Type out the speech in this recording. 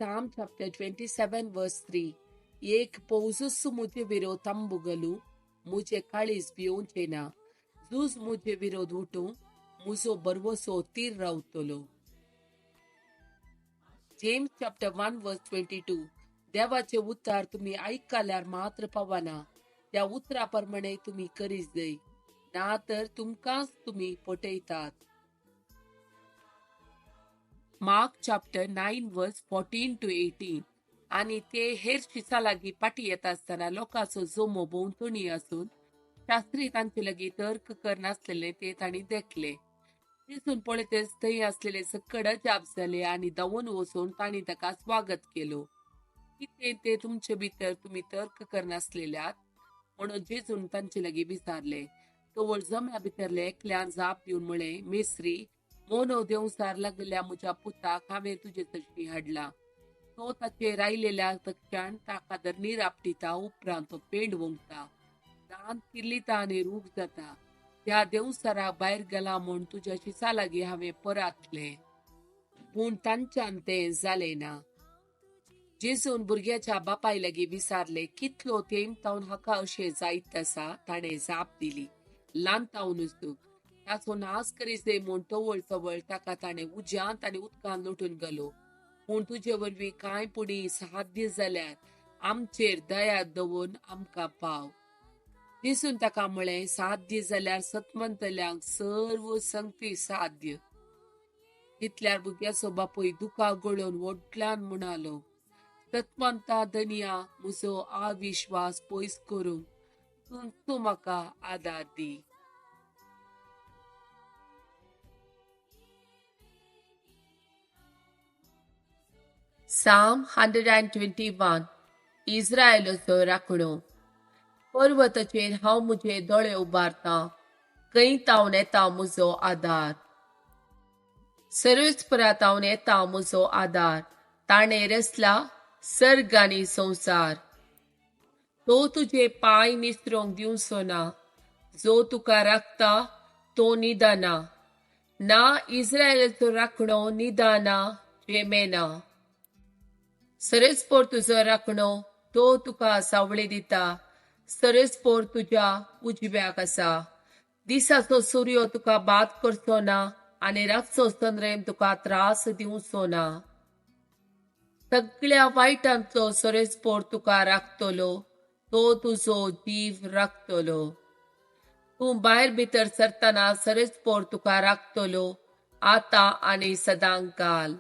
Psalm chapter 27 verse 3. एक पौजूस मुझे विरोध तंबुगलू, मुझे काळीज भिवचें ना. झूज मुझे विरोध उठूं, मुजो बरवसो तीर रावतलो. James chapter 1 verse 22. देवाचे उतार तुमी आयकल्यार मात्र पावना, त्या उतरा प्रमाणे तुमी करीत जाय, ना तर तुमकांच तुमी फटयतात. Mark chapter 9 verse 14 to 18. आनी ते हेर शिसा लागीं फाटी येता आसतना लोकांचो जमो भोंवतणी आसून शास्त्री तांचे लागीं तर्क करनासलेले ते तांणी देखले. दिसून पळयतच थंय आसलेले सकड अजाप जाले आनी धांवून वचून तांणी ताका स्वागत केलो. कितें ते तुमचे भितर तुमी तर्क करनासलेल्यात म्हणून जेजून तांचे लागीं विचारले. तवळ जम्या भितरले एकल्यान जाप दिवन म्हळें, मेस्त्री, मोनो देंवसार लागलेल्या म्हज्या पुताक हांवें तुजे तशी हाडला. तो ताचेर आयलेल्या तक्षण ताका धरणीर आपटिता, उपरांत तो पेंड वोंगता, दांत किल्लिता आनी रूख जाता. त्या देंवसाराक भायर गेला म्हूण तुज्या शिसा लागीं हांवें परातलें, पूण तांच्यान तें जालें ना. जेजून भुरग्याच्या बापाय लागीं विचारलें, कितलो तेंप तावन हाका अशें जायत आसा? ताणें जाप दिली, ल्हान तावनूच. ताचो नाश करीत जाय म्हूण तवळ तवळ ताका ताणें उज्यांत आनी उदकांत लोटून घालो. पूण तुजे वरवीं कांय पुणी साध्य जाल्यार आमचेर दया दवरून आमकां पाव. जेजून ताका म्हळें, साध्य जाल्यार सतमंतल्यांक सर्व संगती साध्य. तितल्यार भुरग्याचो बापूय दुकां गळोवन व्हडल्यान म्हणालो, सतमंता धनया, म्हजो अविश्वास पयस करूंक तूं म्हाका आदार दी. Psalm 121. इस्रायलाचो राखणो. पर्वताचेर हांव म्हजे दोळे उबारतां, खंय तावन येता म्हजो आदार? सर्वेस्परा तावन येता म्हजो आदार, ताणें रचला सर्ग आनी संवसार. तो तुजे पांय निसरोंक दिवचो ना, जो तुका राखता तो निदाना ना. इस्रायलाचो राखणो निदाना जेमेना. सरेस्पोर तुजो राखणो, तो तुका सावळी दिता, सरेस्पोर तुज्या उजव्याक आसा. दिसाचो सूर्य तुका बाद करचो ना आनी रातचो चंद्रेम तुका त्रास दिवचो ना. सगळ्या वायटांतलो सरेस्पोर तुका राखतलो, तो तुजो जीव राखतलो. तूं भायर भितर सरतना सरेस्पोर तुका राखतलो, आतां आनी सदांकाल.